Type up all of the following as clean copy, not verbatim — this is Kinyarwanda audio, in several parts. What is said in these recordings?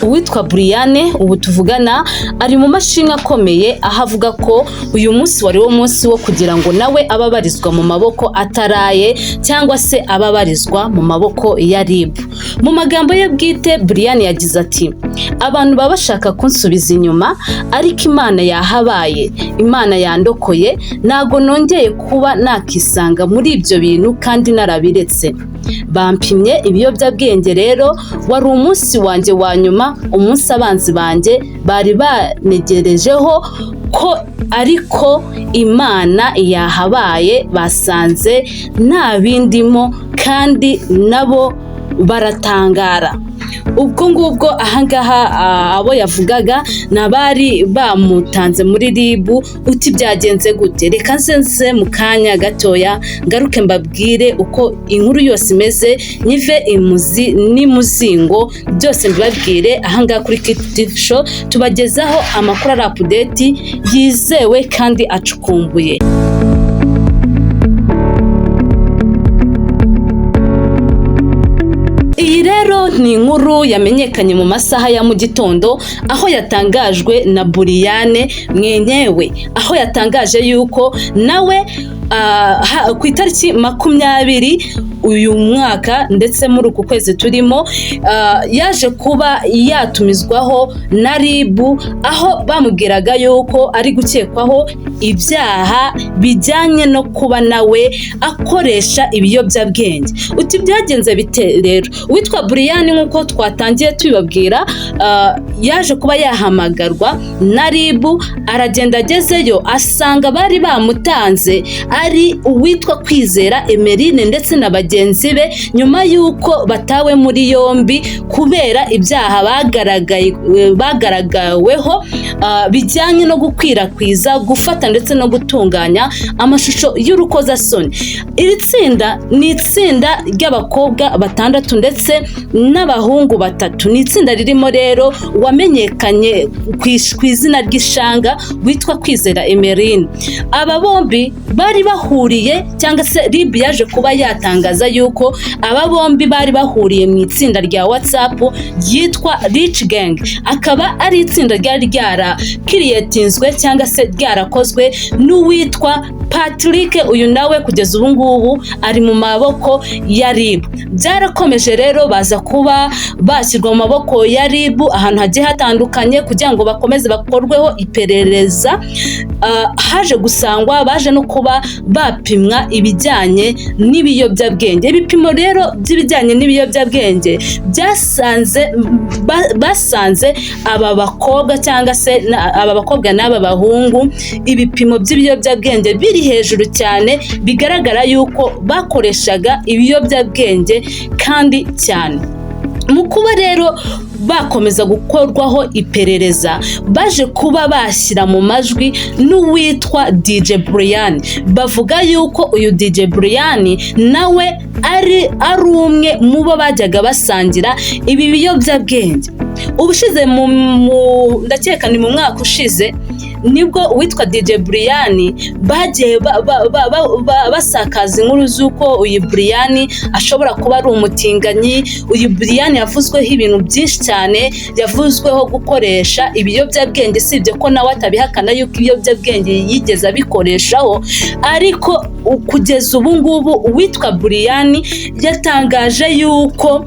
Uwitwa Brianne ubu tuvugana ari mu mashimwe akomeye, aho avuga ko uyu munsi wari wo munsi wo kugira ngo nawe abe abarizwa mu maboko ataraye, cyangwa se abe abarizwa mu maboko ya RIB. Mu magambo ye bwite, Brianne yagize ati: "Abantu baba bashaka kunsubiza inyuma, ariko Imana yahabaye, Imana yandokoye, ntago nongeye kuba nakisanga muri ibyo bintu kandi narabiretse. Bampimye ibiyobyabwenge rero, wari umunsi wanjye wa nyuma, umunsi abanzi banjye bari banegerejeho ko, ariko Imana yahabaye, basanze nta bindimo kandi nabo baratangara." Ubwo ngubwo ahangaha abo yavugaga ni abari bamutanze muri RIB. Uti byagenze gute? Reka nze mu kanya gatoya ngaruke mbabwire uko inkuru yose imeze, nyive imuzi n'imuzingo, byose mbibabwire. Ahangaha kuri Kit Show tubagezaho amakuru ari update, yizewe kandi acukumbuye. Iyi rero ni inkuru yamenyekanye mu masaha ya mu gitondo, aho yatangajwe na Brianne mwenyewe, aho yatangaje yuko nawe ku itariki 20 uyu mwaka, ndetse muri uku kwezi turimo, yaje kuba yatumizwaho na RIB, aho bamubwiraga yuko ari gukekwaho ibyaha bijyanye no kuba nawe akoresha ibiyobyabwenge. Uti byagenze bite rero? Uwitwa Brianne, nk'uko twatangiye tubibabwira, yaje kuba yahamagarwa na RIB, aragenda, agezeyo asanga bari bamutanze ari uwitwa Kwizera Emeline ndetse na bagenzi be, nyuma y'uko batawe muri yombi kubera ibyaha bagaragaweho bijyanye no gukwirakwiza, gufata ndetse no gutunganya amashusho y'urukozasoni. Iri tsinda ni itsinda ry'abakobwa batandatu ndetse n'abahungu batatu. Ni itsinda ririmo rero uwamenyekanye ku izina ry'Ishanga witwa Kwizera Emeline. Aba bombi bari bahuriye, cyangwa se RIB yaje kuba yatangaza yuko aba bombi bari bahuriye mu itsinda rya WhatsApp ryitwa Rich Gang, akaba ari itsinda ryari ryarakiriyetinzwe cyangwa se ryarakozwe n'uwitwa Patrick. Uyu nawe kugeza ubu ngubu ari mu maboko ya RIB. Byarakomeje rero, baza kuba bashyirwa mu maboko ya RIB ahantu hagiye hatandukanye kugira ngo bakomeze bakorweho iperereza. Haje gusangwa baje no kuba bapimwa ibijyanye n'ibiyobyabwenge. Ibipimo rero by'ibijyanye n'ibiyobyabwenge basanze aba bakobwa, cyangwa se aba bakobwa n'aba bahungu, ibipimo by'ibiyobyabwenge biri hejuru cyane, bigaragara yuko bakoreshaga ibiyobyabwenge kandi cyane. Mu kuba rero bakomeza gukorwaho iperereza, baje kuba bashyira mu majwi n'uwitwa DJ Brian. Bavuga yuko uyu DJ Brian nawe ari umwe mu bo bajyaga basangira ibi biyobyabwenge. Ubushize ndakeka ni mu mwaka ushize, nibwo uwitwa DJ Brian bagiye basakaza inkuru z'uko uyu Brian ashobora kuba ari umutinganyi. Uyu Brian yavuzweho ibintu byinshi cyane, yavuzweho gukoresha ibiyobyabwenge, sibye ko nawe atabihakana yuko ibiyobyabwenge yigeze abikoreshaho, ariko kugeza ubu ngubu uwitwa Brian yatangaje yuko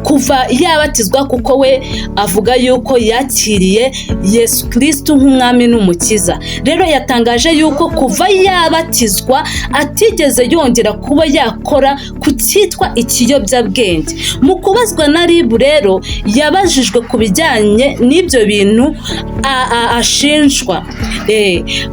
kuva yabatizwa, kuko we avuga yuko yakiriye Yesu Kristo nk'umwami n'umukiza, rero yatangaje yuko kuva yabatizwa atigeze yongera kuba yakora ku cyitwa ikiyobyabwenge. Mu kubazwa na RIB rero, yabajijwe ku bijyanye n'ibyo bintu ashinjwa,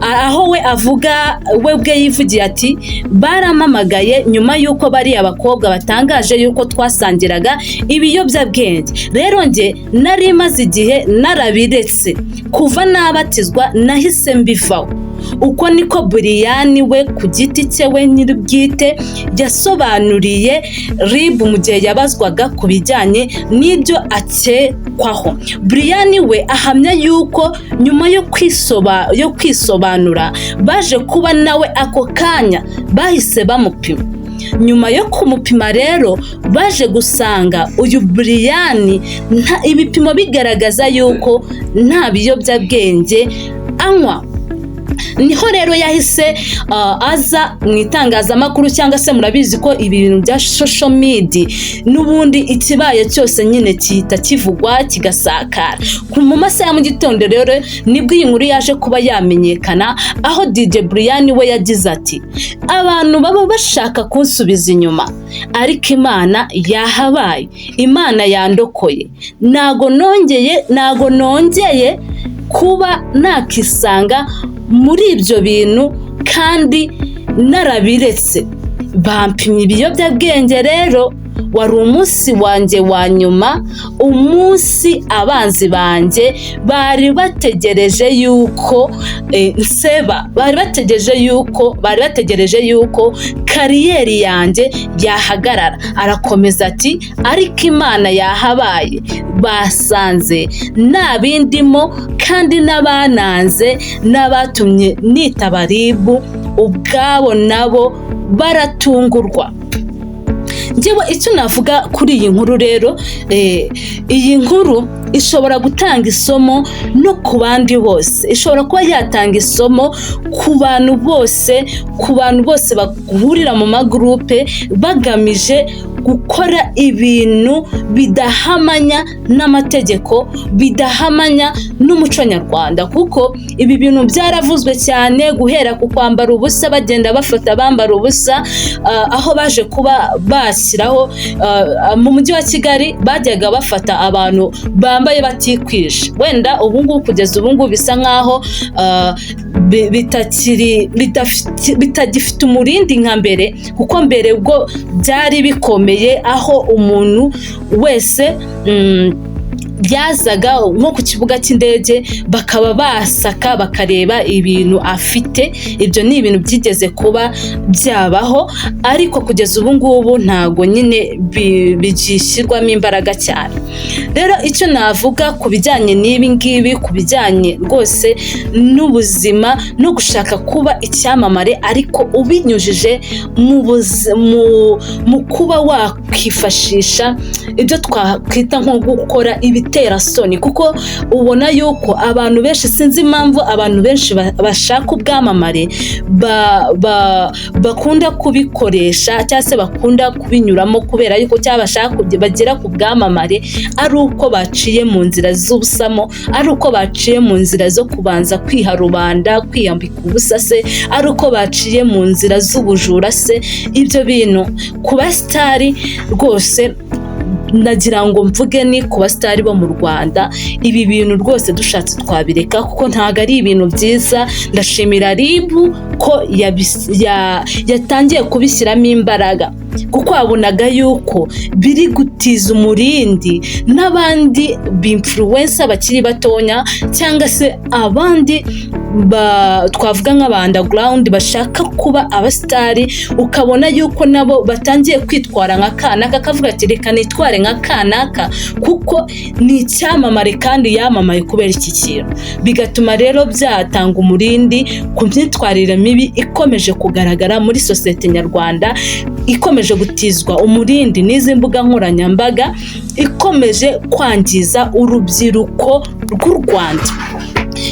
aho we avuga, we ubwe yivugiye ati: "Barampamagaye nyuma y'uko bariya bakobwa batangaje yuko twasangiraga ibiyobyabwenge. Rero njye nari maze igihe narabiretse, kuva nabatizwa nahise mbivaho." Uko niko Brian we ku giti cye, we nyir'ubwite, yasobanuriye RIB mu gihe yabazwaga ku bijyanye n'ibyo akekwaho. Brian we ahamya yuko nyuma yo kwisobanura, baje kuba nawe ako kanya bahise bamupima. Nyuma yo kumupima rero, baje gusanga uyu Brian ibipimo bigaragaza yuko nta biyobyabwenge anywa. Niho rero yahise aza mu itangazamakuru, cyangwa se murabizi ko ibintu bya social media n'ubundi ikibaye cyose nyine gihita kivugwa, kigasakara. Mu masaha ya mu gitondo rero nibwo iyi nkuru yaje kuba yamenyekana, aho DJ Brian we yagize ati: "Abantu baba bashaka kunsubiza inyuma, ariko Imana yahabaye, Imana yandokoye, ntago nongeye kuba nakisanga muri ibyo bintu kandi narabiretse. Bampimye ibiyobyabwenge rero, wari umunsi wanjye wa nyuma, umunsi abanzi banjye bari bategereje yuko nseba, bari bategereje yuko career yanjye yahagarara." Arakomeza ati: "Ariko Imana yahabaye, basanze nta bindimo, kandi n'abananze n'abatumye nitaba RIB ubwabo nabo baratungurwa." Njyewe icyo navuga kuri iyi nkuru rero, iyi nkuru ishobora gutanga isomo no ku bandi bose, ishobora kuba yatanga isomo ku bantu bose, ku bantu bose bahurira mu magurupe bagamije gukora ibintu bidahamanya n'amategeko, bidahamanya n'umuco nyarwanda, kuko ibi bintu byaravuzwe cyane, guhera ku kwambara ubusa, bagenda bafata bambara ubusa, aho baje kuba bashyiraho mu mujyi wa Kigali bajyaga bafata abantu bambaye batikwije. Wenda ubu ngubu, kugeza ubu ngubu bisa nkaho bitakiri bitagifite umurindi nka mbere, kuko mbere ubwo byari bikomeye, aho umuntu wese byazaga nko ku kibuga cy'indege bakaba basaka bakareba ibintu afite. Ibyo ni ibintu byigeze kuba byabaho, ariko kugeza ubu ngubu ntabwo nyine bigishyirwamo imbaraga cyane. Rero icyo navuga ku bijyanye n'ibi ngibi, ku bijyanye rwose n'ubuzima no gushaka kuba icyamamare, ariko ubinyujije mu kuba wakwifashisha ibyo twakwita nko gukora ibiterasoni, kuko ubona yuko abantu benshi, sinzi impamvu abantu benshi bashaka ubwamamare bakunda kubikoresha cyangwa se bakunda kubinyuramo, kubera yuko cyangwa bashaka bagera ku bwamamare ari uko baciye mu nzira z'ubusamo, ari uko baciye mu nzira zo kubanza kwiha rubanda, kwiyambika ubusa se, ari uko baciye mu nzira z'ubujura se. Ibyo bintu ku basitari rwose, nagira ngo mvuge ni ku basitari bo mu Rwanda, ibi bintu rwose dushatse twabireka, kuko ntabwo ari ibintu byiza. Ndashimira RIB ko yatangiye kubishyiramo imbaraga, kuko wabonaga yuko biri gutiza umurindi n'abandi ba-influencer bakiri batonya, cyangwa se abandi twavuga nk'aba underground bashaka kuba abasitari, ukabona yuko nabo batangiye kwitwara nka kanaka, akavuga ati: "Reka nitware nka kanaka kuko ni icyamamare kandi yamamaye kubera iki kintu." Bigatuma rero byatanga umurindi ku myitwarire mibi ikomeje kugaragara muri sosiyete nyarwanda, ikomeje gutizwa umurindi n'izi mbuga nkoranyambaga, ikomeje kwangiza urubyiruko rw'u Rwanda.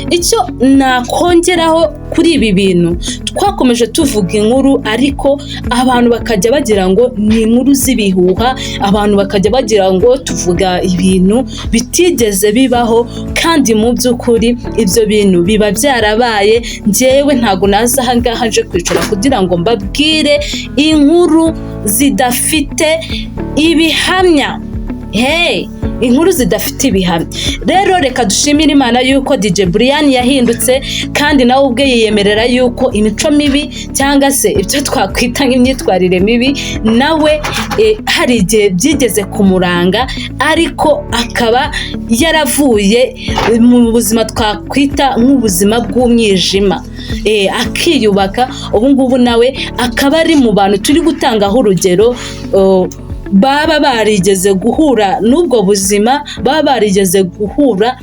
Icyo nakongeraho kuri ibi bintu, twakomeje tuvuga inkuru, ariko abantu bakajya bagira ngo ni inkuru z'ibihuha, abantu bakajya bagira ngo tuvuga ibintu bitigeze bibaho, kandi mu by'ukuri ibyo bintu biba byarabaye. Njyewe ntabwo naza aha ngaha nje kwicara kugira ngo mbabwire inkuru zidafite ibihamya. Hey, inkuru zidafite ibihamya. Rero reka dushimire Imana yuko DJ Brian yahindutse, kandi nawe ubwe yiyemerera yuko imico mibi cyangwa se ibyo twakwita nk'imyitwarire mibi nawe hari igihe byigeze kumuranga, ariko akaba yaravuye mu buzima twakwita nk'ubuzima bw'umwijima, akiyubaka. Ubu ngubu nawe akaba ari mu bantu turi gutangaho urugero, baba barigeze guhura n'ubwo buzima, baba barigeze guhura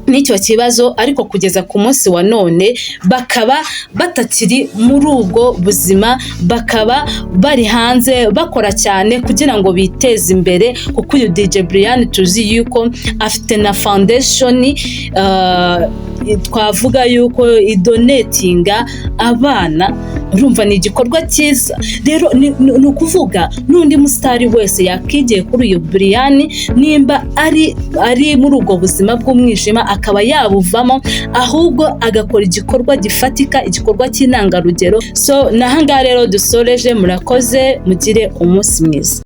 n'ibyo twakwita nk'imyitwarire mibi, ariko n'icyo kibazo, ariko kugeza ku munsi wa none bakaba batakiri muri ubwo buzima, bakaba bari hanze bakora cyane kugira ngo biteze imbere, kuko uyu DJ Brian tuzi yuko afite na foundation, twavuga yuko idonatinga abana. Urumva ni igikorwa cyiza. Rero ni ukuvuga n'undi musitari wese yakigiye kuri uyu Brian, nimba ari muri ubwo buzima bw'umwijima akaba yabuvamo, ahubwo agakora igikorwa gifatika, igikorwa cy'intangarugero. So nahangaha rero dusoreje. Murakoze, mugire umunsi mwiza.